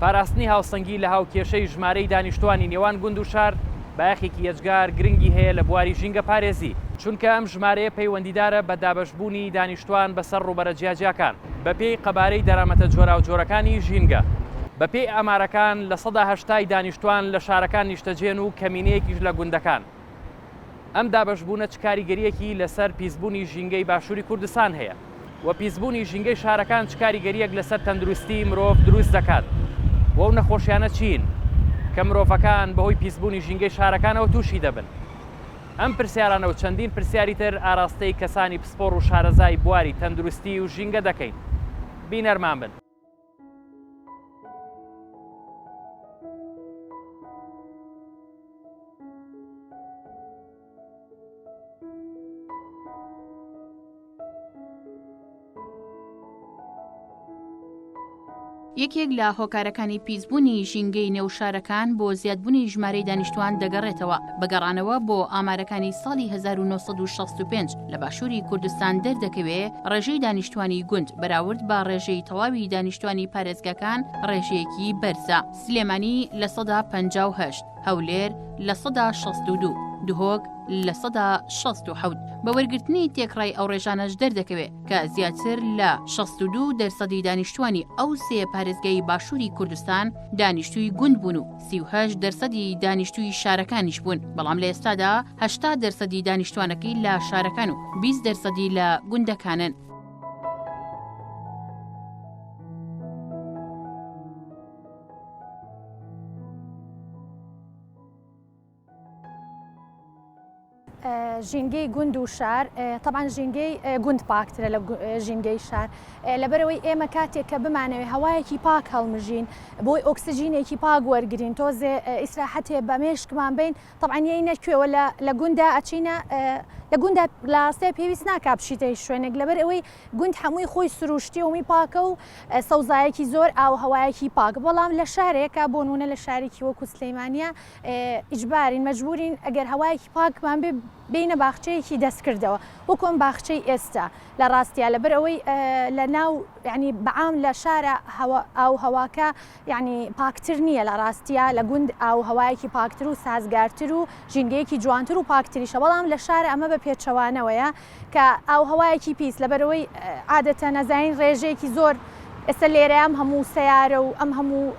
پاراستنی هاوسەنگی لە هاوکێشەی ژمارەی دانیشتوانی نێوان گوند و شار بایەخێکی یەجگار گرنگی هەیە لە بواری ژینگەپارێزی، چونکە ئەم ژمارەیە پەیوەندیدارە بە دابەشبوونی دانیشتوان بەسەر ڕووبەرە جیاجیاکان بەپێی قەبارەی دەرامەتە جۆراوجۆرەکانی ژینگە. بەپێی ئامارەکان 80% ی دانیشتوان لە شارەکان نیشتەجێن و کەمینەیەکیش لە گوندەکان. ئەم دابەشبوونە چ کاریگەرییەکی لەسەر پیسبوونی ژینگەی باشووری کوردستان هەیە؟ و پیسبوونی ژینگەی شارەکان چ کاریگەرییەک لەسەر تەندروستیی مرۆڤ دروست دەکات؟ و ئەو نەخۆشیانە چین کە مرۆڤەکان بەهۆی پیسبوونی ژینگەی شارەکانەوە تووشی دەبن؟ ئەم پرسیارانە و چەندین پرسیاری تر ئاراستەی کەسانی پسپۆڕ و شارەزای بواری تەندروستی و ژینگە دەکەین. بینەرمان بن. یەکێک لە هۆکارەکانی پیسبوونی ژینگەی نێو شارەکان بۆ زیادبوونی ژمارەی دانیشتوان دەگەڕێتەوە، بە گەڕانەوە بۆ ئامارەکانی ساڵی 1965 لە باشووری کوردستان دەردەکەوێ ڕێژەی دانیشتوانی گوند بەراورد بە ڕێژەی تەواوی دانیشتوانی پارێزگاکان ڕێژەیەکی بەرزە. سلێمانی 58%، هەولێر 62%، دهۆک 67%. بە وەرگرتنی تێکڕای ئەو ڕێژانەش دەردەکەوێ کە زیاتر لە 62 دەرسەدی دانیشتوانی ئەو سێ پارێزگای باشووری کوردستان دانیشتووی گوند بوون و 38 دەرسەدی دانیشتووی شارەکانیش بوون، بەڵام لە ئێستادا 80 دەرسەدی دانیشتوانەکەی لە شارەکان و 20 دەرسەدی لە گوندەکانن. ژینگەی گوند و شار تەبعەن ژینگەی گوند پاکترە لە ژینگەی شار لەبەرەوەی ئێمە کاتێک کە بمانەوێ هەوایەکی پاک هەڵمژین بۆی ئۆکسجینێکی پاک وەرگین تۆزێ ئیسراحەتێ بە مێشکمان بین تەبعەن یەینە کوێوە لە لە گوندا ئەچینە لە گوندا لە ڕاستیا پێویست ناکا بچیتە هیچ شوێنێک لەبەر ئەوەی گوند هەمووی خۆی سروشتی و هەمووی پاکە و سەوزایەکی زۆر ئاو هەوایەکی پاک بەڵام لە شارێکا بۆ نمونە لە شارێکی وەکو سلەیمانیە ئیجبارین مەجبورین ئەگەر هەوایەکی پاکمان بێ بێینە باخچەیەکی دەستکردەوە وەکو ئەم باخچەی ئێستا لە ڕاستیا لەبەر ئەوەی لە ناو یعنی بەعام لە شارە هەوا ئاو هەواکە یانی پاکتر نییە لە ڕاستیا لە گوند ئاو هەوایەکی پاکتر و سازگارتر و ژینگەیەکی جوانتر و پاکتریشە بەڵام لە شار ئەمە بە پێچەوانەوەیە کە ئاو هەوایەکی پیس لەبەرئەوەی عادەتەن ئەزانین ڕێژەیەکی زۆر ئێستا لێرە ئەم هەموو سەیارە و ئەم هەموو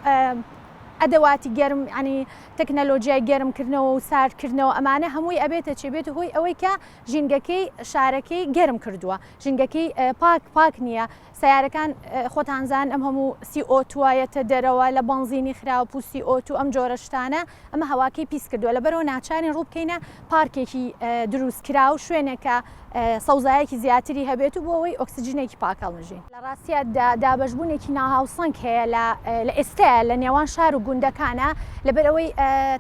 ئەدەواتی گەرم یانی تەکنەلۆجیای گەرمکردنەوە و ساردکردنەوە ئەمانە هەمووی ئەبێتە چی بێتە هۆی ئەوەی کە ژینگەکەی شارەکەی گەرم کردووە ژینگەکەی پاک پاک نییە سەیارەکان خۆتان زان ئەم هەموو سی ئۆ تووە یەتە دەرەوە لە بەنزینی خراپ و سی ئۆ تو ئەم جۆرە شتانە ئەمە هەواکەی پیس کردووە لەبەرئەوە ناچارین ڕوو بکەینە پارکێکی دروست کراو شوێنێک کە سەوزایەکی زیاتری هەبێت و بۆ ئەوەی ئۆکسجینێکی پاک هەڵمژین. لە ڕاستیا دابەشبوونێکی ناهاوسەنگ هەیە لە لە ئێستایا لە نێوان شار و گوندەکانا لەبەرئەوەی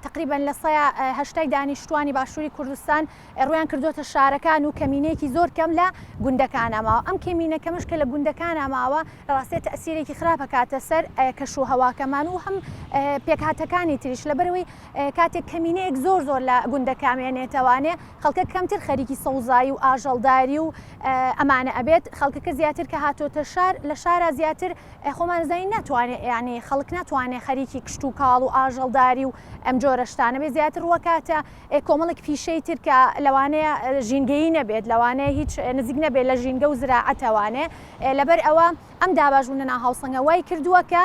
تەقریبەن لە سەیا هەشتای دانیشتووانی باشووری کوردستان ڕوویان کردۆتە شارەکان و کەمینەیەکی زۆر کەم لە گوندەکانا ماوە، ئەم کەمینە کەمەش کە لە گوندەکانا ماوە لە ڕاستیا تەئسیرێکی خراپ ئەکاتە سەر کەش و هەواکەمان و هەم پێکهاتەکانی تریش لەبەرئەوەی کاتێک کەمینەیەک زۆر زۆر لە گوندەکە مێنێتەوانێ خەڵکە کەمتر خەریکی سەوزایی و ئاژەڵداری و ئەمانە ئەبێت خەڵکەکە زیاتر کە هاتۆتە شار لە شارا زیاتر خۆمان زانین ناتوانێ یانی خەڵک ناتوانێ خەریکی کشتوکاڵ و ئاژەڵداری و ئەم جۆرە شتانە بێ زیاتر ڕووەکاتە کۆمەڵێک پیشەی تر کە لەوانەیە ژینگەیی نەبێت، لەوانەیە هیچ نزیک نەبێت لە ژینگە و زراعەتەوانێ، لەبەر ئەوە ئەم دابەشبوونە ناهاوسەنگە وای کردووە کە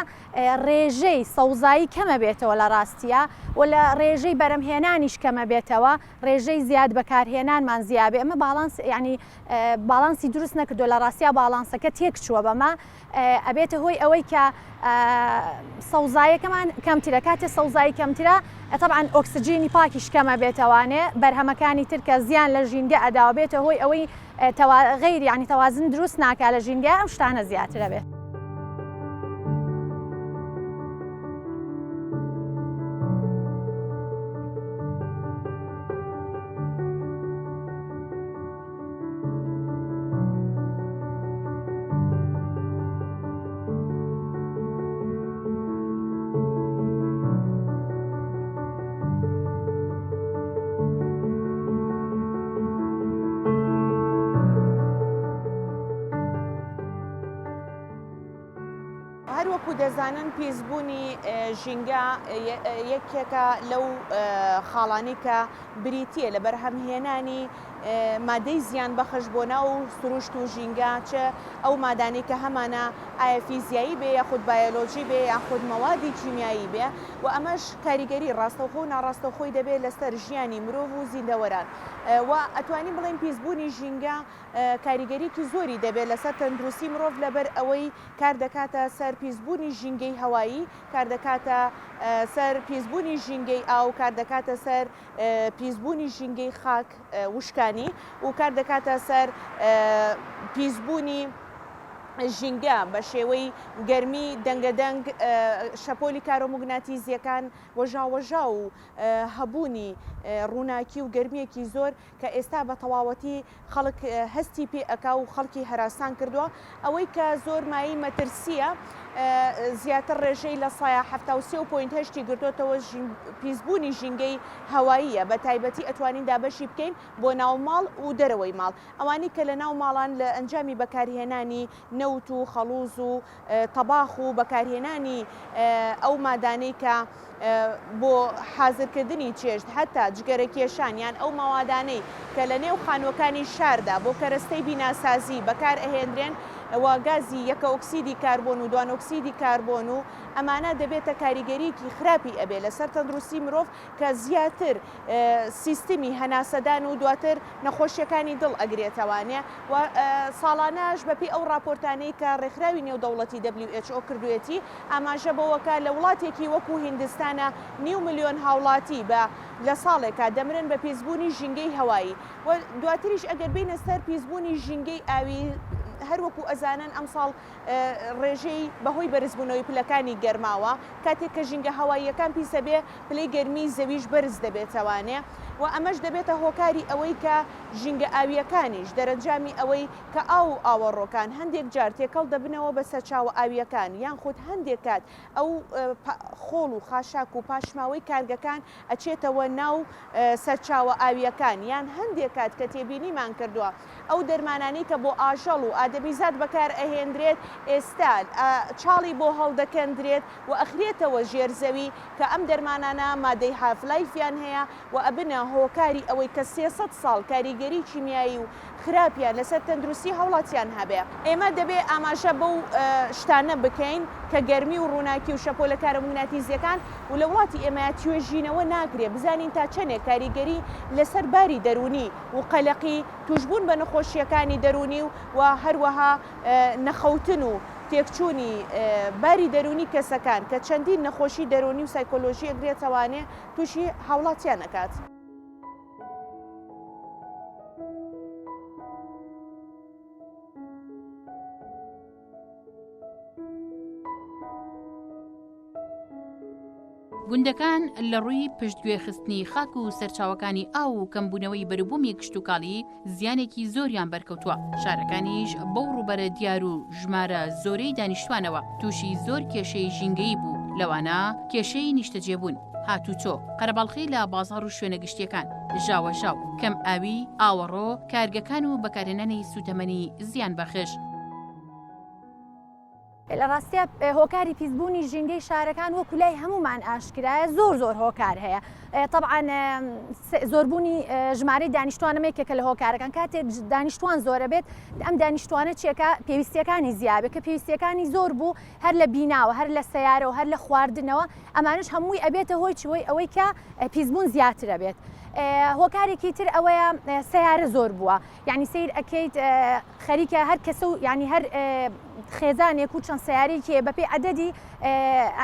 ڕێژەی سەوزایی کەمە بێتەوە لە ڕاستیا و لە ڕێژەی بەرەمهێنانیش کەمە بێتەوە، ڕێژەی زیاد بەکارهێنانمان زیابێ، ئەمە باڵانس یانی باڵانسی دروست نەکردووە، لە ڕاستیا باڵانسەکە تێکچووە بەمە. ئەبێتە هۆی ئەوەی کە سەوزایەکەمان کەمترە کاتێ سەوزایی کەمترە تەبعەن ئۆکسجینی پاکیش کەمە بێتەوانێ بەرهەمەکانی تر کە زیان لە ژینگە ئەداوە بێتە هۆی ئەوەی غەیر یعنی تەوازن دروست ناکا لە ژینگە ئەم شتانە زیاترە بێت. هەروەکو دەزانن پیسبوونی ژینگە یەکێکە لەو خاڵانەی کە بریتییە لە بەرهەمهێنانی مادەی زیانبەخش بۆ ناو سروشت و ژینگە، چ ئەو مادانەی کە هەمانە ئایا فیزیایی بێ یاخود بایۆلۆجی بێ یاخود مەوادی کیمیایی بێ و ئەمەش کاریگەری ڕاستەوخۆ و ناڕاستەوخۆی دەبێت لەسەر ژیانی مرۆڤ و زیندەوەران و ئەتوانین بڵێین پیسبوونی ژینگە کاریگەریی زۆری دەبێت لەسەر تەندروستی مرۆڤ لەبەر ئەوەی کار دەکاتە سەر پیسبوونی ژینگەی هەوایی، کار دەکاتە سەر پیسبوونی ژینگەی ئاو، کار دەکاتە سەر پیسبوونی ژینگەی خاک وشکانی و کار دەکاتە سەر پیسبوونی ژینگە بە شێوەی گەرمی، دەنگەدەنگ، شەپۆلی کارۆموگناتیزییەکان و ژاوەژاو و هەبوونی ڕووناکی و گەرمییەکی زۆر کە ئێستا بە تەواوەتی خەڵک هەستی پێ ئەکا و خەڵکی هەراسان کردووە، ئەوەی کە زۆر مایەی مەترسییە زیاتر ڕێژەی لە سایا 73 و point هەشتی گرتۆتەوە پیسبوونی ژینگەی هەواییە بە تایبەتی ئەتوانین دابەشی بکەین بۆ ناو ماڵ و دەرەوەی ماڵ ئەوانەی کە لە ناو ماڵان لە ئەنجامی بەکارهێنانی نەوت و خەڵوز و تەباخ و بەکارهێنانی ئەو مادانەی کە بۆ حازرکردنی چێشت هەتا جگەرەکێشان یان ئەو مەوادانەی کە لە نێو خانووەکانی شاردا بۆ کەرەستەی بیناسازی بەکار ئەهێنرێن و گازی یەکەئۆکسیدی کاربۆن و دوانۆکسیدی کاربۆن و ئەمانە دەبێتە کاریگەریەکی خراپی ئەبێ لەسەر تەندروستی مرۆڤ کە زیاتر سیستمی هەناسەدان و دواتر نەخۆشیەکانی دڵ ئەگرێتەوانێ و ساڵانەش بەپێی ئەو ڕاپۆرتانەی کە ڕێکخراوی نێودەوڵەتی WHO کردوێتی ئاماژە بەوەکا لە وڵاتێکی وەکو هیندستانا نیو ملیۆن هاوڵاتی بە لە ساڵێکا دەمرن بە پیسبوونی ژینگەی هەوایی و دواتریش ئەگەر بێینە سەر پیسبوونی ژینگەی ئاوی هەر وەکو ئەزانن ئەمساڵ ڕێژەی بەهۆی بەرزبوونەوەی پلەکانی گەرماوە کاتێک کە ژینگە هەواییەکان پیسەبێ پلەی گەرمی زەویش بەرز دەبێتەوانێ و ئەمەش دەبێتە هۆکاری ئەوەی کە ژینگە ئاوییەکانیش دەرەنجامی ئەوەی کە ئاو و ئاوەڕۆکان هەندێک جار تێکەڵ دەبنەوە بە سەرچاوە ئاوییەکان یان خود هەندێک کات ئەو خۆڵ و خاشاک و پاشماوەی کارگەکان ئەچێتەوە ناو سەرچاوە ئاوییەکان یان هەندێک کات کە تێبینیمان کردووە ئەو دەرمانانەی کە بۆ ئاژەڵ و ئادەمیزاد بەکار ئەهێندرێت ئێستا چاڵی بۆ هەڵدەکەندرێت و ئەخرێتەوە ژێر زەوی کە ئەم دەرمانانە مادەی half life یان هەیە و ئەبنە هۆکاری ئەوەی کە 300 ساڵ کاریگەری کیمیایی و خراپیان لەسەر تەندروستی هاوڵاتیان هەبێ. ئێمە دەبێ ئاماژە بەو شتانە بکەین کە گەرمی و ڕووناکی و شەپۆلە کارۆموگناتیزیەکان و لە وڵاتی ئێمەیا توێژینەوە ناکرێ بزانین تا چەنێک کاریگەری لەسەر باری دەروونی و قەلەقی، تووشبوون بە نەخۆشییەکانی دەروونی و هەروەها نەخەوتن و تێکچوونی باری دەروونی کەسەکان کە چەندین نەخۆشی دەروونی و سایکۆلۆژی ئەگرێتەوانێ تووشی هاوڵاتیان ئەکات. گوندەکان لە ڕووی پشتگوێخستنی خاک و سەرچاوەکانی ئاو و کەمبوونەوەی بەروبوومی کشتوکاڵی زیانێکی زۆریان بەرکەوتووە، شارەکانیش بەو ڕووبەرە دیار و ژمارە زۆرەی دانیشتوانەوە تووشی زۆر کێشەی ژینگەیی بوو، لەوانە کێشەی نیشتەجێبوون، هاتوچۆ، قەرەباڵخی لە بازاڕ و شوێنە گشتییەکان، ژاوەژاو، کەمئاوی، ئاوەڕۆ، کارگەکان و بەکارهێنانی سووتەمەنی زیانبەخش. لە ڕاستیا هۆکاری پیسبوونی ژینگەی شارەکان وەکو لای هەمومان ئاشکرایە زۆر زۆر هۆکار هەیە طبعا زۆربوونی ژمارەی دانیشتوانە یەکێکە لە هۆکارەکان کاتێک دانیشتوان زۆرە بێت ئەم دانیشتوانە چێکە پێویستیەکانی زیابێت کە پێویستیەکانی زۆر بوو هەر لە بیناوە هەر لە سەیارەوە هەر لە خواردنەوە ئەمانش هەمووی ئەبێتە هۆی چوەی ئەوەی کە پیسبوون زیاترە بێت هۆکارێکی تر ئەوەیە سەیارە زۆر بووە یعنی سیر ئەکەیت خەریکە هەر کەسە و یانی هەر خێزانێک و چەند سەیارەیەکی هەیە بەپێی عەدەدی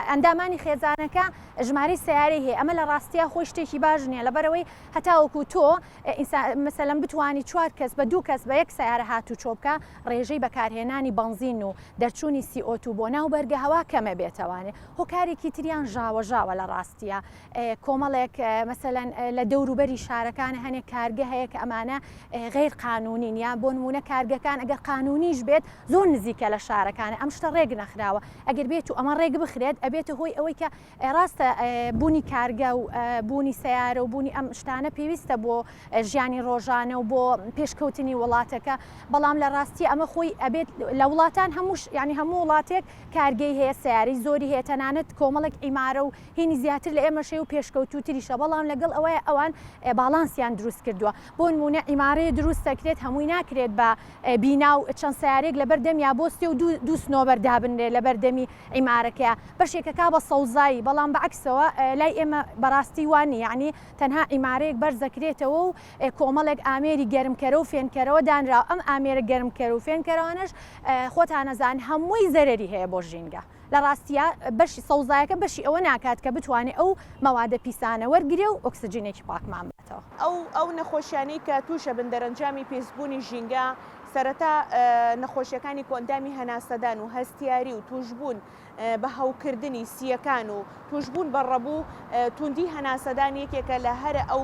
ئەندامانی خێزانەکە ژمارەی سەیارەی هەیە ئەمە لە ڕاستیا خۆی شتێکی باش نییە لەبەرەوەی هەتاوەکو تۆ مەسەلەن بتوانی چوار کەس بە دوو کەس بە یەک سەیارە هاتوچۆ بکە ڕێژەی بەکارهێنانی بەنزین و دەرچوونی CO2 بۆ ناو بەرگە هەوا کەمە بێتەوانێ هۆکارێکی تریان ژاوەژاوە لە ڕاستیە کۆمەڵێک مەسەلەن لە دەوروبەری. دەوروبەری شارەکانە هەنێک کارگە هەیە کە ئەمانە غەیر قانونین یان بۆ نموونە کارگەکان ئەگەر قانونیش بێت زۆر نزیکە لە شارەکانە ئەم شتە ڕێک نەخراوە ئەگەر بێت و ئەمە ڕێک بخرێت ئەبێتە هۆی ئەوەی کە ڕاستە بوونی کارگە و بوونی سەیارە و بوونی ئەم شتانە پێویستە بۆ ژیانی ڕۆژانە و بۆ پێشکەوتنی وڵاتەکە بەڵام لە ڕاستی ئەمە خۆی ئەبێت لە وڵاتان هەمووش یعنی هەموو وڵاتێک کارگەی هەیە سیارەی زۆری هەیە تەنانەت کۆمەڵێک عیمارە و هینی زیاتر لە ئێمەش هەیە و پێشکەوتووتریشە بەڵام لەگەڵ ئەوەیە ئەوان باڵانسیان دروست کردووە بۆ نموونە عیمارەیە دروست دەکرێت هەمووی ناکرێت بە بینا و چەند سیارەیەک لەبەر دەمیا بۆستێ و دوو سنۆبەر دابنرێ لەبەر دەمی عیمارەکەیا بەشێکەکا بە سەوزایی بەڵام بە عەکسەوە لای ئێمە بەڕاستی وا نیە یەعنی تەنها عیمارەیەک بەرزەکرێتەوە و کۆمەڵێک ئامێری گەرمکەرە و فێنکەرەوە دانراوە ئەم ئامێرە گەرمکەر و فێنکەرەوانەش خۆتانەزان هەمووی زەرەری هەیە بۆ ژینگە لە ڕاستیا بەشی سەوزایەکە بەشی ئەوە ناکات کە بتوانێ ئەو مەوادە پیسانە وەرگرێ و ئۆکسجینێکی پاکمان باتەوە. ئەو ئەو نەخۆشیانەی کە تووشەبن دەرەنجامی پیسبوونی ژینگە سەرەتا نەخۆشیەکانی کۆئەندامی هەناسەدان و هەستیاری و تووشبوون بە هەوکردنی سییەکان و تووشبوون بە ڕەبوو، توندی هەناسەدان یەکێکە لە هەرە ئەو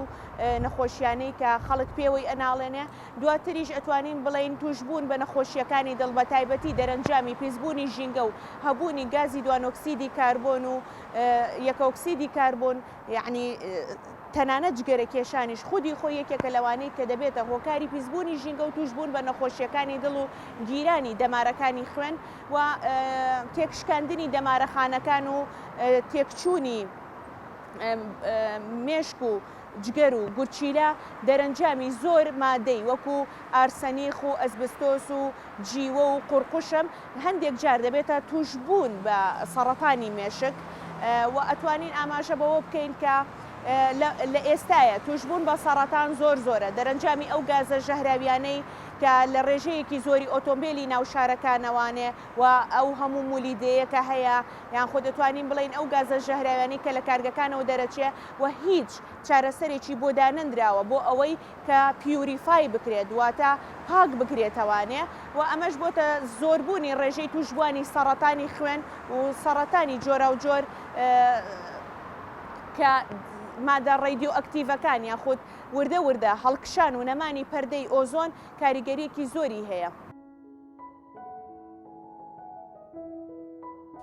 نەخۆشیانەی کە خەڵک پێوەی ئەناڵێنێ، دواتریش ئەتوانین بڵێین تووشبوون بە نەخۆشییەکانی دڵ بە تایبەتی دەرەنجامی پیسبوونی ژینگە و هەبوونی گازی دوانۆکسیدی کاربۆن و یەکەئۆکسیدی کاربۆن یەعنی تەنانەت جگەرە کێشانیش خودی خۆی یەکێکە لەوانەی کە دەبێتە هۆکاری پیسبوونی ژینگە و تووشبوون بە نەخۆشییەکانی دڵ و گیرانی دەمارەکانی خوێن و تێکشکاندنی دەمارەخانەکان و تێکچوونی مێشک و جگەر و گورچیلە دەرەنجامی زۆر مادەی وەکو ئارسەنیخ و ئەسبستۆس و جیوە و قوڕقوشم هەندێک جار دەبێتە تووشبوون بە سەڕەتانی مێشک و ئەتوانین ئاماژە بەوە بکەین کە لە ئێستایە تووشبوون بە سەڕەتان زۆر زۆرە دەرەنجامی ئەو گازە ژەهراویانەی کە لە ڕێژەیەکی زۆری ئۆتۆمبێلی ناو شارەکانەوانێ و ئەو هەموو مولیدەیە کە هەیە یان خۆ دەتوانین بڵێین ئەو گازە ژەهراویانەی کە لە کارگەکانەوە دەرەچێ و هیچ چارەسەرێکی بۆ دانەنراوە بۆ ئەوەی کە purify بکرێت واتە پاک بکرێتەوانێ و ئەمەش بۆتە زۆربوونی ڕێژەی تووشبووانی سەڕەتانی خوێن و سەڕەتانی جۆراوجۆر کە مادە ڕەیدیۆئەکتیڤەکان یاخود وردە وردە هەڵکشان و نەمانی پەردەی ئۆزۆن کاریگەرییەکی زۆری هەیە.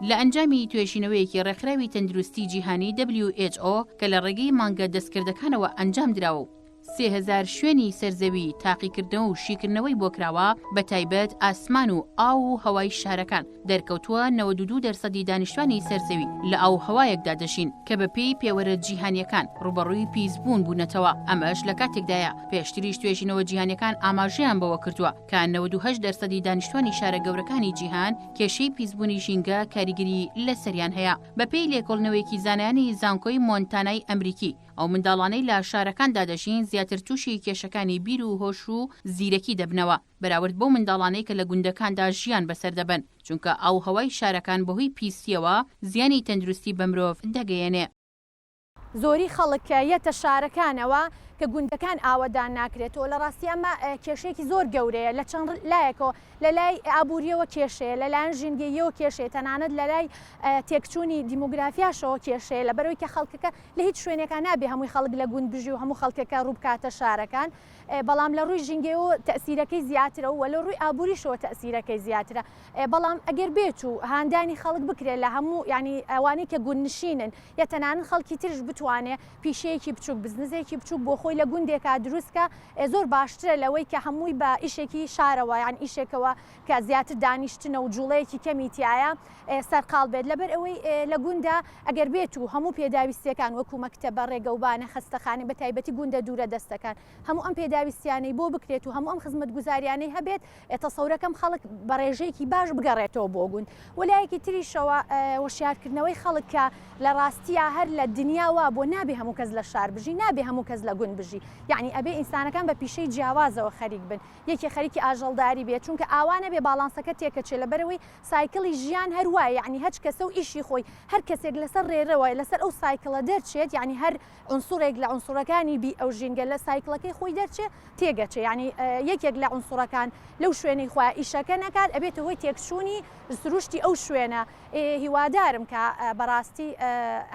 لە ئەنجامی توێژینەوەیەکی ڕێکخراوی تەندروستی جیهانی WHO کە لە ڕێگەی مانگە دەستکردەکانەوە ئەنجامدراوە و 3000 شوێنی سەر زەوی تاقیکردنەوە و شیکردنەوەی بۆ کراوە بە تایبەت ئاسمان و ئاو و هەوای شارەکان دەرکەوتووە 92 دەرسەدی دانیشتوانی سەر زەوی لە ئاو و هەوایەکدا دەژین کە بەپێی پێوەرە جیهانییەکان ڕووبەڕووی پیسبوون بوونەتەوە ئەمەش لە کاتێکدایە پێشتریش توێژینەوە جیهانیەکان ئاماژەیان بەوە کردووە کە 98 دەرسەدی دانیشتوانی شارە گەورەکانی جیهان کێشەی پیسبوونی ژینگە کاریگەری لەسەریان هەیە. بەپێی لێکۆڵینەوەیەکی زانایانی زانکۆی مۆنتانای ئەمریکی، ئەو منداڵانەی لە شارەکاندا دەژین زیاتر تووشی کێشەکانی بیر و هۆش و زیرەکی دەبنەوە بەراورد بەو منداڵانەی کە لە گوندەکاندا ژیان بەسەر دەبەن، چونکە ئاووهەوای شارەکان بەهۆی پیسییەوە زیانی تەندروستی بە مرۆڤ دەگەیەنێ. زۆری خەڵک کە یەتە شارەکانەوە کە گوندەکان ئاوەدان ناکرێتەوە لە ڕاستی ئەمە کێشەیەکی زۆر گەورەیە لە چەند لایەکەوە لە لای ئابووریەوە کێشەیە لە لایەن ژینگەییەوە کێشەیە تەنانەت لە لای تێکچوونی دیموگرافیاشەوە کێشەیە لەبەرئەوەی کە خەڵکەکە لە هیچ شوێنێکا نابێ هەمووی خەڵک لە گوند بژی و هەموو خەڵکەکە ڕوو بکاتە شارەکان بەڵام لە ڕووی ژینگەیەوە تەئسیرەکەی زیاترە و لە ڕووی ئابووریشەوە تەئسیرەکەی زیاترە بەڵام ئەگەر بێت و هاندانی خەڵک بکرێت لە هەموو یانی ئەوانەی کە گوندنشینن یا تەنانەت خەڵکی تریش بتوانێ پیشەیەکی بچووک بزنسێکی بچووک بۆ خۆی لە گوندێکا دروست کا زۆر باشترە لەوەی کە هەمووی بە ئیشێکی شارەوە یان ئیشێکەوە کە زیاتر دانیشتنە و جوڵەیەکی کەمی تیایە سەرقاڵ بێت لەبەر ئەوەی لە گوندا ئەگەر بێت و هەموو پێداویستیەکان وەکو مەکتەبە ڕێگەوبانە خەستەخانە بە تایبەتی گوندە دوورە دەستەکان هەموو ئەم پێداویستیانەی بۆ بکرێت و هەموو ئەم خزمەتگوزاریانەی هەبێت تەسەورەکەم خەڵک بە ڕێژەیەکی باش بگەڕێتەوە بۆ گوند و لایەکی تریشەوە هۆشیارکردنەوەی خەڵک کە لە ڕاستیا هەر لە دنیا وا بۆ نابێ هەموو کەس لە شار بژی نابێ هەموو کەس لە گوند بژی یعنی ئەبێ ئینسانەکان بە پیشەی جیاوازەوە خەریک بن یەکێ خەریکی ئاژەڵداری بێت چونکە ئاوا نەبێ باڵانسەکە تێکەچێ لەبەرئەوەی cycle ی ژیان هەر وایە یعنی هەچ کەسە و ئیشی خۆی هەر کەسێک لەسەر ڕێرەوە لەسەر ئەو cycle ە دەرچێت یعنی هەر عونسوڕێک لە عونسوڕەکانی بی ئەو ژینگە لە cycle ەکەی خۆی دەرچێ تێگەچێ یانی یەکێک لە عونسوڕەکان لەو شوێنەی خۆیا ئیشەکە نەکات ئەبێتە هۆی تێکچوونی سروشتی ئەو شوێنە هیوادارم کە بەڕاستی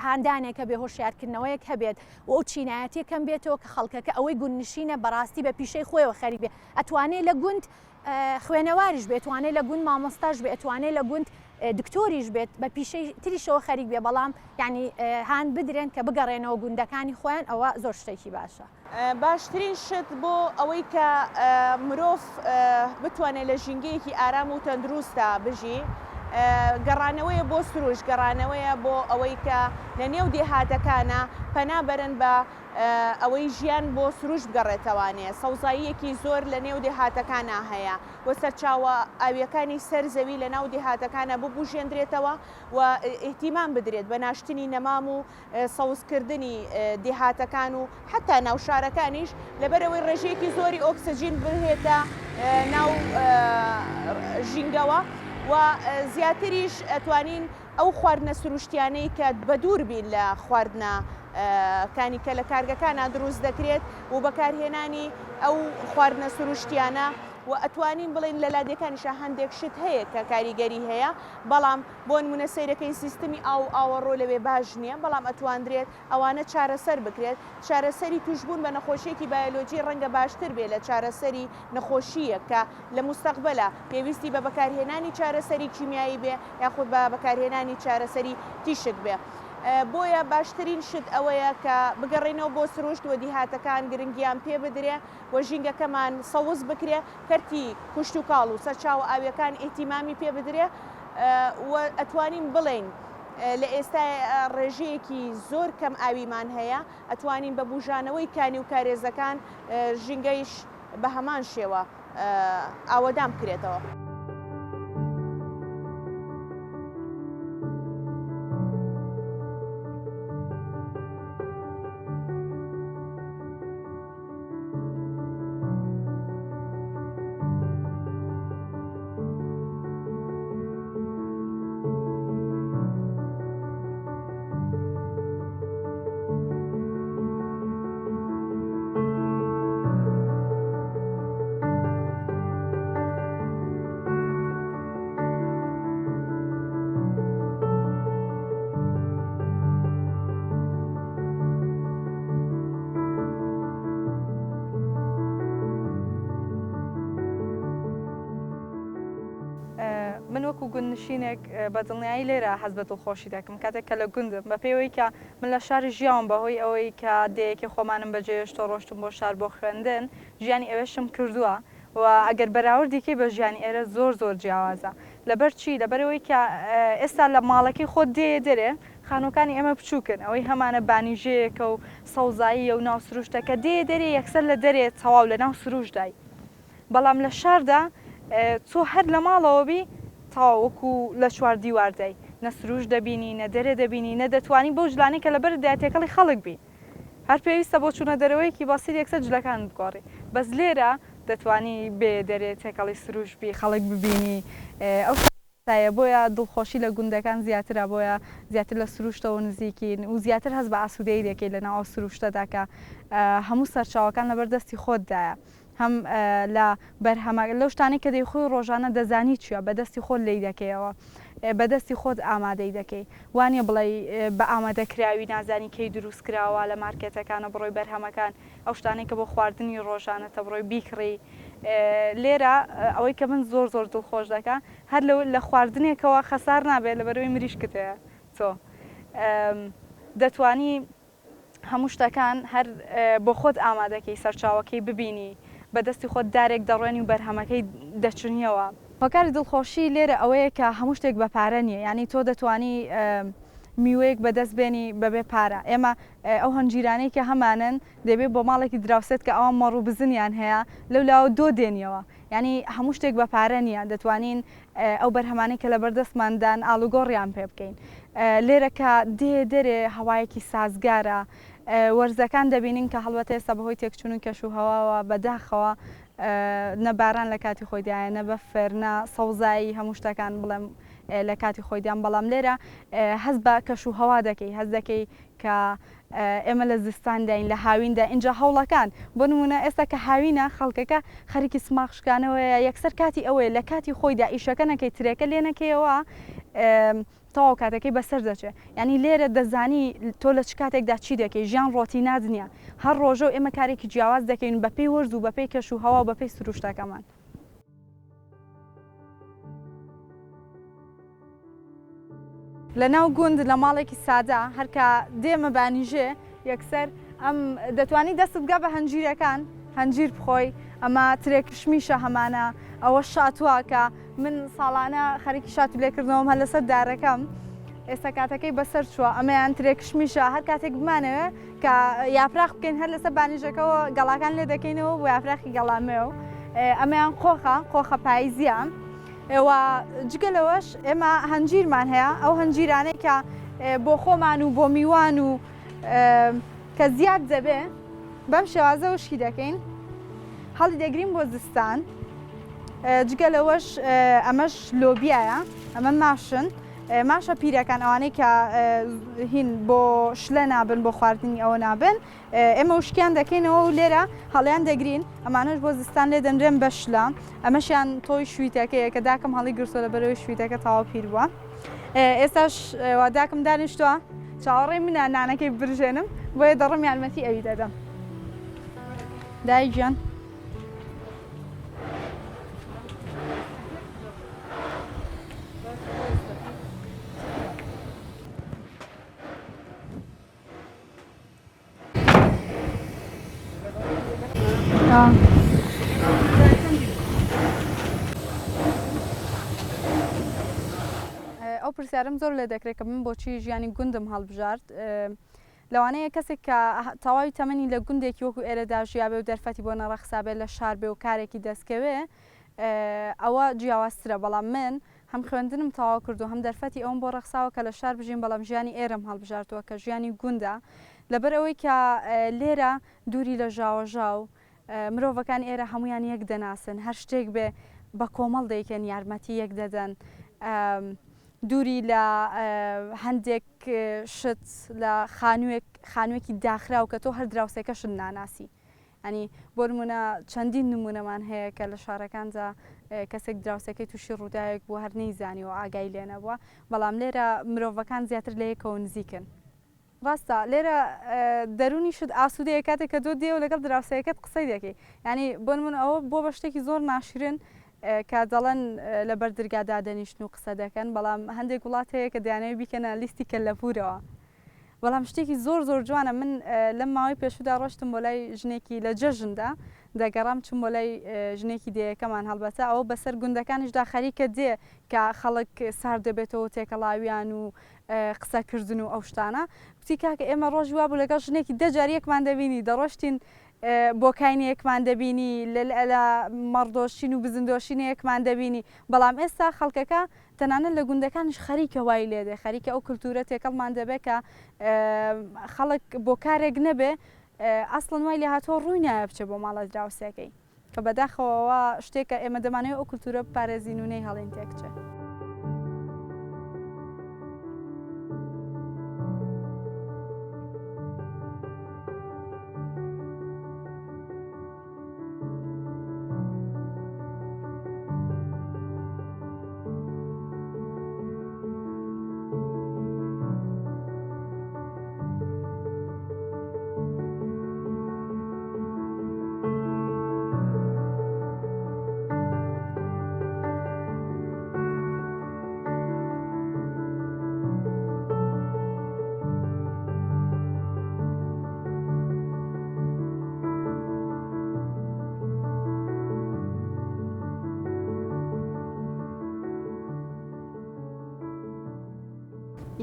هاندانێک هەبێ هۆشیارکردنەوەیەک هەبێت و ئەو چینایەتیە کەم بێتەوە کە. کە خەڵکەکە ئەوەی گوندنشینە بەڕاستی بە پیشەی خۆیەوە خەریک بێ ئەتوانێ لە گوند خوێنەواریش بێت توانێت لە گوند مامۆستاش بێت توانێت لە گوند دکتۆریش بێت بە پیشەی تریشەوە خەریک بێ بەڵام یعنی هان بدرێن کە بگەڕێنەوە گوندەکانی خۆیان ئەوە زۆر شتێکی باشە. باشترین شت بۆ ئەوەی کە مرۆڤ بتوانێت لە ژینگەیەکی ئارام و تەندروستا بژی گەڕانەوەیە بۆ سروشت، گەڕانەوەیە بۆ ئەوەی کە لە نێو دێهاتەکانا پەنا بەرن بە ئەوەی ژیان بۆ سروشت بگەڕێتەوانێ، سەوزاییەکی زۆر لە نێو دێهاتەکانا هەیە و سەرچاوە ئاوییەکانی سەر زەوی لە ناو دێهاتەکانا ببوژێندرێتەوە و ئیهتیمام بدرێت بە ناشتنی نەمام و سەوزکردنی دێهاتەکان و حەتا ناو شارەکانیش لەبەرئەوەی ڕێژەیەکی زۆری ئۆکسجین بهێتە ناو ژینگەوە و زیاتریش ئەتوانین ئەو خواردنە سروشتیانەی کە بەدوور بین لە خواردنە کانی کە لە کارگەکانا دروست دەکرێت و بەکارهێنانی ئەو خواردنە سروشتیانە و ئەتوانین بڵێین لە لادێکانیشا هەندێک شت هەیە کە کاریگەری هەیە بەڵام بۆنمونە سەیرەکەی سیستمی ئاو و ئاوەڕۆ لەوێ باش نییە، بەڵام ئەتواندرێت ئەوانە چارەسەر بکرێت، چارەسەری توشبوون بە نەخۆشییەکی بایۆلۆجی ڕەنگە باشتر بێت لە چارەسەری نەخۆشییەک کە لە موستەقبەلا پێویستی بە بەکارهێنانی چارەسەری کیمیایی بێ یاخود بە بەکارهێنانی چارەسەری تیشک بێ. بۆیە باشترین شت ئەوەیە کە بگەڕێینەوە بۆ سروشت و دیهاتەکان گرنگیان پێ بدرێ و ژینگەکەمان سەوز بکرێ، کەرتی کوشتوکاڵ و سەرچاوە ئاوییەکان ئیهتیمامی پێ بدرێ و ئەتوانین بڵێین لە ئێستا ڕێژەیەکی زۆر کەم ئاویمان هەیە، ئەتوانین بە بوژانەوەی کانی و کارێزەکان ژینگەیش بە هەمان شێوە ئاوەدان بکرێتەوە. من وەکو گوندنشینێک بە دڵنیایی لێرە هەست بە دڵخۆشی دەکەم کاتێک کە لە گوندم بە پێی ئەوەی کە من لە شار ژیاوم بە هۆی ئەوەی کە دێیەکی خۆمانم بەجێهێشتووە ڕۆشتم بۆ شار بۆ خوێندن ژیانی ئەوێشم کردووە و ئەگەر بەراوردی کەی بە ژیانی ئێرە زۆر زۆر جیاوازە لەبەر چی لەبەر ئەوەی کە ئێستا لە ماڵەکەی خۆت دێیە دەرێ خانووەکانی ئێمە بچووکن ئەوەی هەمانە بانیژەیەکە و سەوزاییە و ناو سروشتە کە دێیە دەرێ یەکسەر لە دەرێ تەواو لە ناو سروشتدای بەڵام لە شاردا تۆ هەر لە ماڵەوە بی تەواو وەکو لە چوار دیواردای نە سروشت دەبینی نە دەرێ دەبینی نە دەتوانی بەو جلانەی کە لەبەرتدایە تێکەڵی خەڵک بی هەر پێویستە بۆ چوونە دەرەوەیەکی بەسیت یەکسەر جلەکانت بگۆڕی بەس لێرە دەتوانی بێیە دەرێ تێکەڵی سروشت بی خەڵک ببینی ئەو سایە بۆیە دڵخۆشی لە گوندەکان زیاترە بۆیە زیاتر لە سروشتەوە نزیکین و زیاتر هەست بە ئاسوودەیی دەکەی لەناو ئەو سروشتەدا کە هەموو سەرچاوەکان لەبەر دەستی خۆتدایە هەم لە بەرهەمە لەو شتانەی کە دەیخۆی ڕۆژانە دەزانی چیە بە دەستی خۆت لێی دەکەیەوە بە دەستی خۆت ئامادەی دەکەی وانیە بڵێی بە ئامادەکراوی نازانی کەی دروست کراوە لە مارکێتەکانە بڕۆی بەرهەمەکان ئەو شتانەی کە بۆ خواردنی ڕۆژانەتە بڕۆی بیکڕی لێرە ئەوەی کە من زۆر زۆر دڵخۆش دەکا هەر لە لە خواردنێکەوە خەسار نابێت لەبەرئەوەی مریشکت هەیە تۆ دەتوانی هەموو شتەکان هەر بۆ خۆت ئامادەکەی سەرچاوەکەی ببینی بە دەستی خۆت دارێک دەڕوێنی و بەرهەمەکەی دەچنیەوە. هۆکاری دڵخۆشی لێرە ئەوەیە کە هەموو شتێک بە پارە نییە یانی تۆ دەتوانی میوەیەک بەدەست بێنی بەبێ پارە ئێمە ئەو هەنجیرانەی کە هەمانن دەبێ بۆ ماڵێکی دراوسێت کە ئەوان مەڕ و بزنیان هەیە لەو لاوە دۆ دێنیەوە یانی هەموو شتێک بە پارە نییە دەتوانین ئەو بەرهەمانەی کە لەبەردەستماندان ئاڵوگۆڕیان پێ بکەین لێرە کە دێ دەرێ هەوایەکی سازگارە وەرزەکان دەبینین کە هەڵبەتە ئێستا بەهۆی تێکچوونی کەش و هەواوە بەداخەوە نە باران لە کاتی خۆیدایە نە بەفر نە سەوزایی هەموو شتەکان بڵێم لە کاتی خۆیدان بەڵام لێرە هەست بە کەش و هەوا دەکەی هەست دەکەی کە ئێمە لە زستانداین لە هاویندا ئینجا هەوڵەکان بۆ نموونە ئێستا کە هاوینە خەڵکەکە خەریکی سماق شکانەوەیە یەکسەر کاتی ئەوەیە لە کاتی خۆیدا ئیشەکە نەکەی ترێکە لێ نەکەیەوە. تەواو کاتەکەی بەسەر دەچێ یانی لێرە دەزانی تۆ لە چ کاتێکدا چی دەکەی ژیان ڕۆتینات نییە هەر ڕۆژە و ئێمە کارێکی جیاواز دەکەین بەپێی وەرز و بەپێی کەش و هەوا و بەپێی سروشتەکەمان. لە ناو گوند لە ماڵێکی سادە هەر کە دێمە بانیژێ یەکسەر ئەم دەتوانی دەستت بگا بە هەنجیرەکان هەنجیر بخۆی ئەمە ترێ کشمیشە هەمانە ئەوە شاتووە کە من ساڵانە خەریکی شاتو لێکردنەوەم هەر لەسەر دارەکەم ئێستا کاتەکەی بەسەر چووە ئەمەیان ترێ کشمیشە هەر کاتێک بمانەوێ کە یاپراخ بکەین هەر لەسەر بانیژەکەوە گەڵاکان لێ دەکەینەوە بۆ یاپراخی گەڵامێو ئەمەیان قۆخە قۆخە پایزیە و جگە لەوەش ئێمە هەنجیرمان هەیە ئەو هەنجیرانەی کە بۆ خۆمان و بۆ میوان و کە زیاد دەبێ بەم شێوازە وشکی دەکەین هەڵی دەگرین بۆ زستان جگە لەوەش ئەمەش لۆبیایە ئەمە ماشن ماشە پیرەکان ئەوانەی کە هین بۆ شلە نابن بۆ خواردنی ئەوە نابن ئێمە وشکیان دەکەینەوە و لێرە هەڵیان دەگرین، ئەمانەش بۆ زستان لێ دەنرێن بە شلە، ئەمەشیان تۆی شویتەکەیە کە داکم هەڵی گرتووە لەبەرئەوەی شویتەکە تەواو پیر بووە. ئێستاش وا داکم دانیشتووە چاوەڕێی منە نانەکەی برژێنم، بۆیە دەڕۆم یارمەتی ئەوی دەدەم. دایک گیان. ئەو پرسیارم زۆر لێ دەکرێت کە من بۆچی ژیانی گوندم هەڵبژارد لەوانەیە کەسێک کە تەواوی تەمەنی لە گوندێکی وەکو ئێرەدا ژیابێ و دەرفەتی بۆ نەڕەخسابێ لە شار بێ و کارێکی دەستکەوێ ئەوە جیاوازترە بەڵام من هەم خوێندنم تەواو کردو هەم دەرفەتی ئەوەم بۆ ڕەخساوە کە لە شار بژیم بەڵام ژیانی ئێرەم هەڵبژاردووە کە ژیانی گوندە لەبەر ئەوەی کە لێرە دووری لە ژاوەژاو مرۆڤەکان ئێرە هەموویان یەک دەناسن هەر شتێک بێ بە کۆمەڵ دەیکەن یارمەتی یەک دەدەن دووری لە هەندێک شت لە خانووێک خانووێکی داخراو کە تۆ هەر دراوسێکەشت ناناسی یانی بۆ نموونە چەندین نموونەمان هەیە کە لە شارەکاندا کەسێک دراوسێکەی تووشی ڕووداوێک بووە هەر نەیزانیوە ئاگای لێ نەبووە، بەڵام لێرە مرۆڤەکان زیاتر لە یەکەوە نزیکن. ڕاستە لێرە دەروونیشت ئاسوودەیە کاتێک کە تۆ دێی و لەگەڵ دراوسێکەت قسەی دەکەی یانی بۆ نموونە ئەوە بووە بە شتێکی زۆر ناشرین کە دەڵێن لە بەر درگا دادەنیشن و قسە دەکەن، بەڵام هەندێک وڵات هەیە کە دەیانەوێت بیکەنە لیستی کەلەپوورەوە. بەڵام شتێکی زۆر زۆر جوانە من لەم ماوەی پێشودا ڕۆشتم بۆ لای ژنێکی لە جەژندا دەگەڕام چوم بۆ لای ژنێکی دێیەکەمان هەڵبەتە ئەوە بەسەر گوندەکانیشدا خەریکە دێ کە خەڵک سارد دەبێتەوە تێکەڵاویان و قسەکردن و ئەو شتانە کوتی کاکە ئێمە ڕۆژی وابوو لەگەڵ ژنێکی دە جار یەکمان دەبینی دەڕۆشتین بۆکاینەیەکمان دەبینی لە مەڕدۆشین و بزندۆشینەیەکمان دەبینی بەڵام ئێستا خەڵکەکە تەنانەت لە گوندەکانیش خەریکە وای لێدێ، خەریکە ئەو کلتورە تێکەڵمان دەبێ کە خەڵک بۆ کارێک نەبێ ئەسڵەن وای لێهاتووە ڕووی نایە بچێ بۆ ماڵە دراوسێکەی کە بەداخەوە ئەوە شتێکە ئێمە دەمانەوێ ئەو کلتورە بپارێزین و نەیهڵین تێکچێ.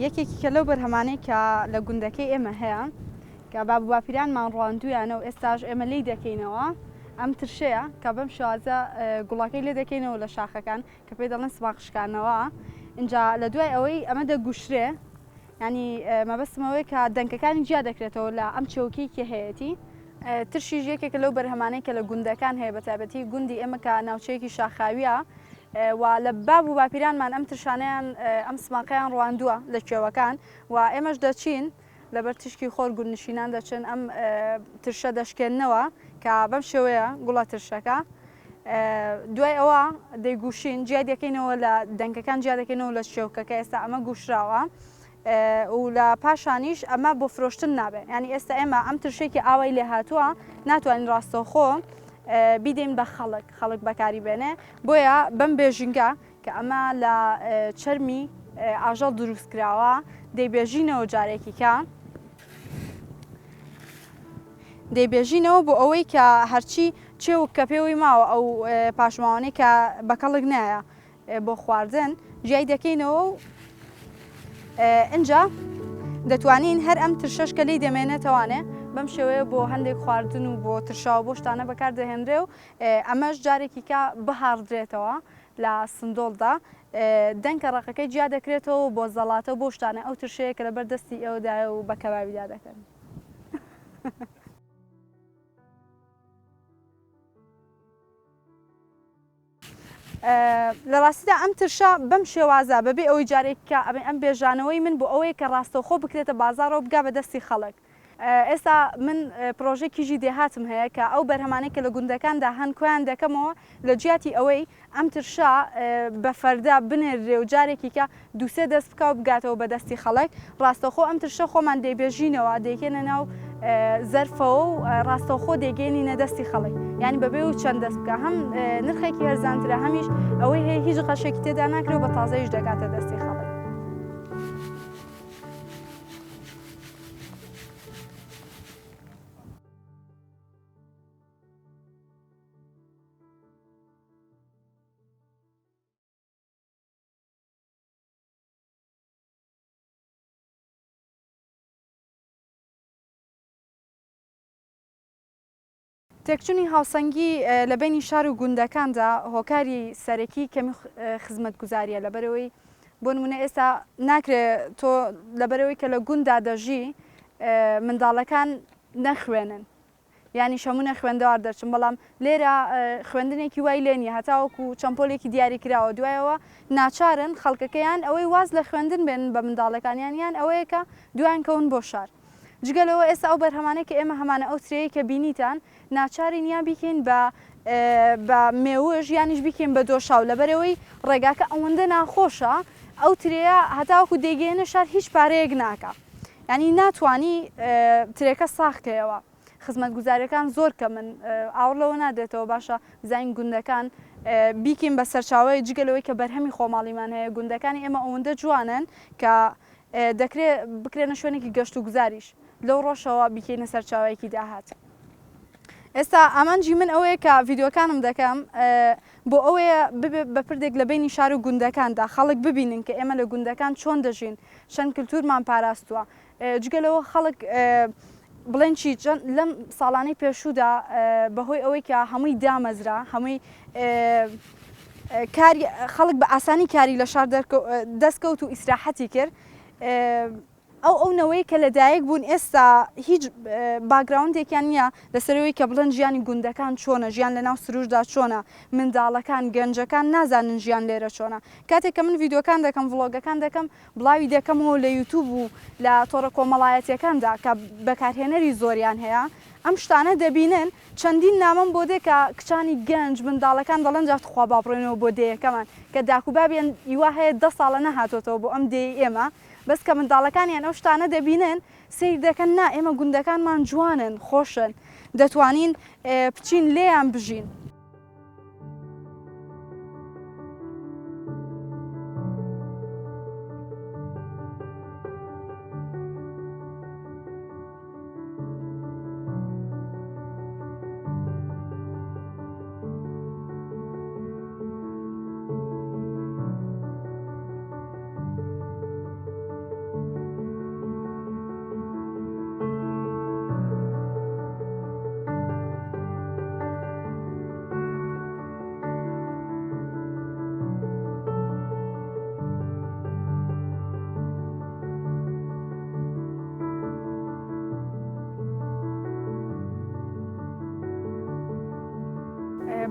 یەکێکی کە لەو بەرهەمانەی کە لە گوندەکەی ئێمە هەیە کە باب و باپیرانمان ڕواندویانە و ئێستاش ئێمە لی دەکەینەوە ئەم ترشەیە کە بەم شێوازە گوڵەکەی لێ دەکەینەوە لە شاخەکان کە پێی دەڵێن سماقشکانەوە اینجا لە دوای ئەوەی ئەمە دەگوشرێ یانی مەبەستم ئەوەیە کە دەنکەکانی جیا دەکرێتەوە لە ئەم چێوکەی کە هەیەتی. ترشیش یەکێکە لەو بەرهەمانەی کە لە گوندەکان هەیە بەتایبەتی گوندی ئێمە کە ناوچەیەکی شاخاویە و لە باب و باپیرانمان ئەم ترشانەیان ئەم سماقەیان ڕواندووە لە کێوەکان و ئێمەش دەچین لەبەر تیشکی خۆر گوندنشینان دەچن ئەم ترشە دەشکێننەوە کە بەم شێوەیە گوڵە ترشەکە. دوای ئەوە دەیگوشین جیای دەکەینەوە لە دەنکەکان جیا دەکەینەوە لە چێوکەکە ئێستا ئەمە گوشراوە و لە پاشانیش ئەمە بۆ فرۆشتن نابێ ینی ئێستا ئێمە ئەم ترشێکی ئاوای لێ هاتووە ناتوانین ڕاستەوخۆ بیدەین بە خەڵک خەڵک بەکاری بێنێ بۆیە بەم بێژینگە کە ئەمە لە چەرمی ئاژەڵ دروست کراوە دەیبێژینەوە جارێکی کە دەیبێژینەوە بۆ ئەوەی کە هەرچی چێوک کە پێوەی ماوە ئەو پاشماوانەی کە بە کەڵک نایە بۆ خواردن جیای دەکەینەوە و ئینجا دەتوانین هەر ئەم ترشەش کە لی دەمێنێتەوانێ بەم شێوەیە بۆ هەندێک خواردن و بۆ ترشاو بۆ شتانە بەکاردەهێنرێ و ئەمەش جارێکی کە بهاڕدرێتەوە لە سندۆڵدا دەنکە ڕەقەکەی جیا دەکرێتەوە بۆ زەڵاتە و بۆ شتانە ئەو ترشەیە کە لەبەر دەستی ئێوەدایە و بە کەبابیدا دەکەن. لە ڕاستیدا ئەم ترشە بەم شێوازە بەبێ ئەوەی جارێک کە ئەم بێژانەوەی من بۆ ئەوەیە کە ڕاستەوخۆ بکرێتە بازاڕەوە بگا بە دەستی خەڵک. ئێستا من پرۆژەی کیژی دێهاتم هەیە کە ئەو بەرهەمانەی کە لە گوندەکاندا هەن کۆیان دەکەمەوە لە جیاتی ئەوەی ئەم ترشە بە فەردە بنێررێ و جارێکی کە دووسێ دەست بکا و بگاتەوە بە دەستی خەڵک ڕاستەوخۆ ئەم ترشە خۆمان دەیبێژینەوە دەیکەینە ناو زەرفەوە و ڕاستەوخۆ دەیگەینینە دەستی خەڵک یانی بەبێ و چەند دەست بکە هەم نرخێکی هەرزانترە هەمیش ئەوەی هەیە هیچ غەشێکی تێدا ناکرێ و بە تازەیش دەگاتە دەستی خەڵک. تێکچونی هاوسەنگی لە بەینی شار و گوندەکاندا هۆکاری سەرەکی کەمی خزمەتگوزاریە لەبەرئەوەی بۆ نمونە ئێستا ناکرێ تۆ لەبەرئەوەی کە لە گوندا دەژی منداڵەکان نەخوێنن یانیش هەموو نەخوێندەوار دەرچن بەڵام لێرە خوێندنێکی وای لێ نیە هەتاوەکو چەند پۆلێکی دیاری کراوە دوایەوە ناچارن خەڵکەکەیان ئەوەی واز لە خوێندن بێنن بە منداڵەکانیان یان ئەوەیە کە دوایان کەون بۆ شار. جگە لەوە ئێستا ئەو بەرهەمانەی کە ئێمە هەمانە ئەو ترێیەی کە بینیتان ناچارین یان بیکەین بە بە مێوژ یانیش بیکەین بە دۆشاو لەبەرئەوەی ڕێگاکە ئەوەندە ناخۆشە ئەو ترێیە هەتاوەکو دەیگەیەنە شار هیچ پارەیەک ناکا یانی ناتوانی ترێکە ساغ کەیەوە خزمەتگوزاریەکان زۆر کەمن ئاوڕ لەوە نادرێتەوە باشە بزانین گوندەکان بیکەین بە سەرچاوەی جگە لەوەی کە بەرهەمی خۆماڵیمان هەیە گوندەکانی ئێمە ئەوەندە جوانن کە دەکرێ بکرێنە شوێنێکی گەشت و گوزاریش لەو ڕۆشەوە بیکەینە سەرچاوەیەکی داهات. ئێستا ئامانجی من ئەوەیە کە ڤیدیۆکانم دەکەم بۆ ئەوەیە ببێ بە پردێک لە بەینی شار و گوندەکاندا خەڵک ببینن کە ئێمە لە گوندەکان چۆن دەژین چەند کلتورمان پاراستووە جگە لەوە خەڵک بڵێن چی لەم ساڵانەی پێشوودا بەهۆی ئەوەی کە هەمووی دامەزرا هەمووی کاری خەڵک بە ئاسانی کاری لە شار دەستکەوت و ئیسراحەتی کرد ئەو ئەو نەوەی کە لەدایک بوون ئێستا هیچ background ێکیان نییە لەسەرەوەی کە بڵێن ژیانی گوندەکان چۆنە ژیان لە ناو سروشدا چۆنە منداڵەکان گەنجەکان نازانن ژیان لێرە چۆنە کاتێک کە من ڤیدیۆکان دەکەم vlog ەکان دەکەم بڵاوی دەکەمەوە لە یوتوب و لە تۆڕە کۆمەڵایەتیەکاندا کە بەکارهێنەری زۆریان هەیە ئەم شتانە دەبینن چەندین نامەم بۆ دێ کە کچانی گەنج منداڵەکان دەڵێن جا تخوا با بڕۆینەوە بۆ دێیەکەمان کە داک و بابیان ی وا هەیە دە ساڵە نەهاتۆتەوە بۆ ئەم دێی ئێمە بەس کە منداڵەکانیان ئەو شتانە دەبینن سەیر دەکەن نا ئێمە گوندەکانمان جوانن خۆشن دەتوانین بچین لێیان بژین.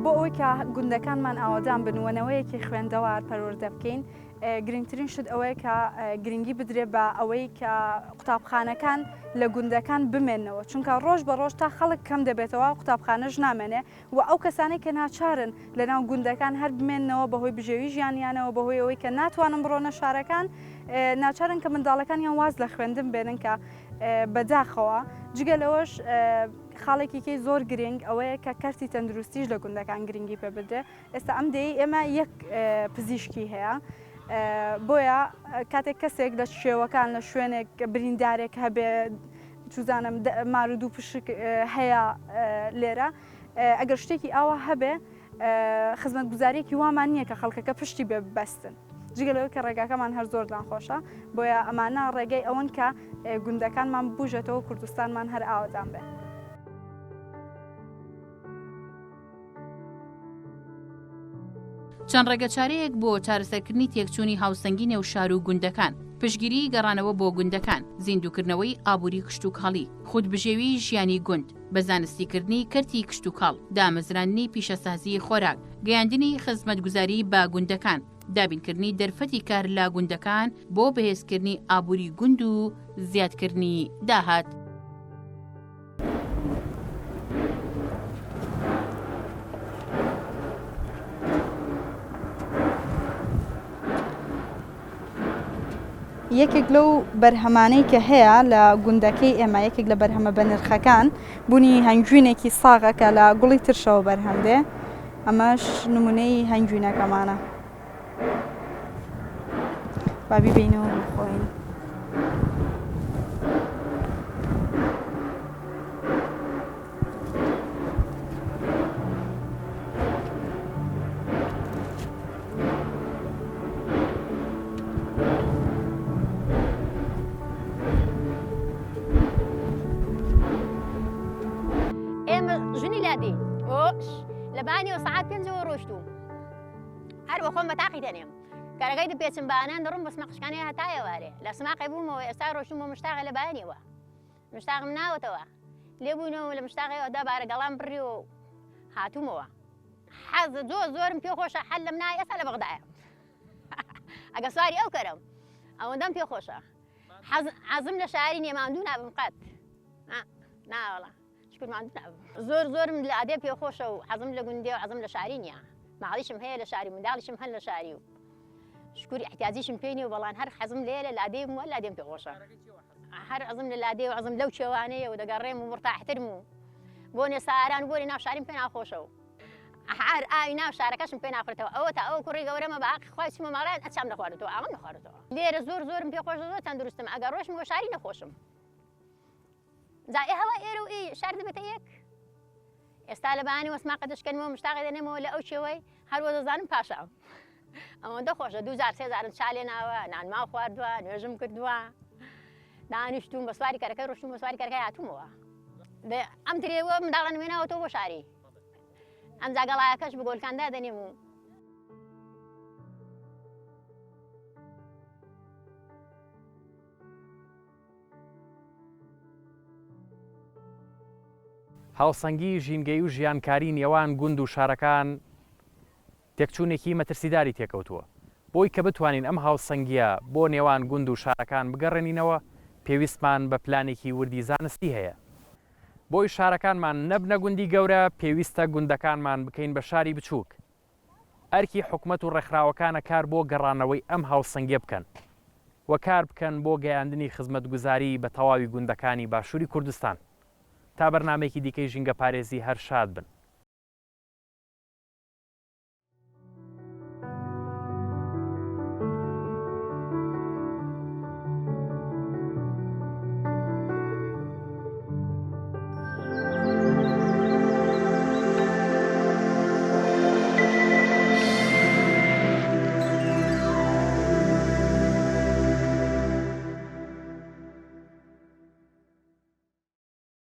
بۆ ئەوەی کە گوندەکانمان ئاوەدان بن و نەوەیەکی خوێندەوار پەروەردە بکەین. گرنگترین شت ئەوەیە کە گرنگی بدرێ بە ئەوەی کە قوتابخانەکان لە گوندەکان بمێنەوە چونکە ڕۆژ بە ڕۆژ تا خەڵک کەم دەبێتەوە قوتابخانەش نامێنێ و ئەو کەسانەی کە ناچارن لە ناو گوندەکان هەر بمێننەوە بەهۆی بژێوی ژیانیانەوە بەهۆی ئەوەی کە ناتوانن بڕۆنە شارەکان ناچارن کە منداڵەکانیان واز لە خوێندن بێنن کە بەداخەوە جگە لەوەش خاڵێکی کەی زۆر گرنگ ئەوەیە کە کەرتی تەندروستیش لە گوندەکان گرنگی پێ بدرێ ئێستا ئەم دێی ئێمە یەک پزیشکی هەیە بۆیە کاتێک کەسێک لە شێوەکان لە شوێنێک بریندارێک هەبێ چوزانم مار و دوو پشک هەیە لێرە ئەگەر شتێکی ئاوا هەبێ خزمەتگوزاریەکی وامان نییە کە خەڵکەکە پشتی بێ ببەستن جگە لەوەی کە ڕێگاکەمان هەر زۆر ناخۆشە بۆیە ئەمانە ڕێگەی ئەوەن کە گوندەکانمان ببوژێتەوە کوردستانمان هەر ئاوەدان بێ. چەند ڕێگەچارەیەک بۆ چارەسەرکردنی تێکچوونی هاوسەنگی نێو شار و گوندەکان، پشتگیریی گەڕانەوە بۆ گوندەکان، زیندووکردنەوەی ئابووری کشتوکاڵی، خودبژێویی ژیانی گوند، بە زانستیکردنی کەرتی کشتوکاڵ، دامەزراندنی پیشەسازیی خۆراک، گەیاندنی خزمەتگوزاری بە گوندەکان، دابینکردنی دەرفەتی کار لە گوندەکان بۆ بەهێزکردنی ئابووری گوند و زیادکردنی داهات. یەکێک لەو بەرهەمانەی کە هەیە لە گوندەکەی ئێمە یەکێک لە بەرهەمە بەنرخەکان بوونی هەنگوینێکی ساغە کە لە گوڵی ترشەوە بەرهەم دێ ئەمەش نمونەی هەنگوینەکەمانە. با بیبەینەوە بخۆین. ئێمە ژنی لادێین ئۆش لە بانیەوە سەعات پێنجەوە ڕۆشتووم هەر بە خۆم بە تاقی دەنێم کەرەکەی دەپێچم بانان دەڕۆم بە سماقشکانەیە هەتا ئێوارێ لە سماقێ بوومەوە ئێستا ڕۆشتوم بۆ مشتاقێ لە بانیەوە مشتاقم ناوەتەوە لێ بووینەوە لە مشتاقێەوە دا بارە گەڵام بڕیەوە و هاتوومەوە حەز زۆر زۆرم پێ خۆشە حەل لەم نای ئێستا لە بەغدایە ئەگە سواری ئەو کەرم ئەوەندەم پێ خۆشە حەزم لە شاری نییە ماندوو نابم قەت ناوەڵا شکر ماندوو نابم زۆر زۆرم لە ئادێ پێ خۆشە و حەزم لە گوندێ و حەزم لە شاری نییە ماڵیشم هەیە لە شاری منداڵیشم هەن لە شاری و شکر احتیاجیشم پێ نیە و بەڵام هەر حەزم لێ لە لادێم وە لادێم پێ خۆشە هەر عزم لە لادێ و عزم لەو چێوانەیە و دەگەڕێم و مرتاحترم و بۆنێ ساران بۆنێ ناو شاریم پێ ناخۆشە و هەر ئاوی ناو شارەکەشم پێ ناخورێتەوە ئەوە تا ئەو کوڕی گەورەمە بە حەقی خوای چوومە ماڵیان ئەچام نەخواردووەتەوە ئاوم نەخواردووەتەوە لێرە زۆر زۆرم پێ خۆشە زۆر تەندروستم ئەگەر ڕۆشم بۆ شاری نەخۆشم جا ئێ هەوا ئێرە و ئی شار دەبێتە یەک ئێستا لە بەیانی وەسماقە دەشکەنمەوە مشتاقێ دەنێمەوە لە ئەو شێوەی هەر وە دەزانم پاشا ئەوەندە خۆشە دوو جار سێ جارم چا لێ ناوە نانماو خواردووە نوێژم کردووە دانیشتوم بە سواری کەرەکەی ڕۆشتوم بە سواری کەرەکەی هاتوومەوە ئەم ترێوە منداڵان وێناوەتەوە بۆ شاری ئەمجا گەڵایەکەش بگۆلکان دادەنێم و هاوسەنگی ژینگەیی و ژیانکاری نێوان گوند و شارەکان تێکچوونێکی مەترسیداری تێکەوتووە. بۆی کە بتوانین ئەم هاوسەنگییە بۆ نێوان گوند و شارەکان بگەڕێنینەوە، پێویستمان بە پلانێکی وردی زانستی هەیە. بۆی شارەکانمان نەبنە گوندی گەورە، پێویستە گوندەکانمان بکەین بە شاری بچووک. ئەرکی حکومەت و ڕێکخراوەکانە کار بۆ گەڕانەوەی ئەم هاوسەنگیە بکەن و کار بکەن بۆ گەیاندنی خزمەتگوزاری بە تەواوی گوندەکانی باشووری کوردستان. تا بەرنامەیەکی دیکەی ژینگەپارێزی هەر شاد بن.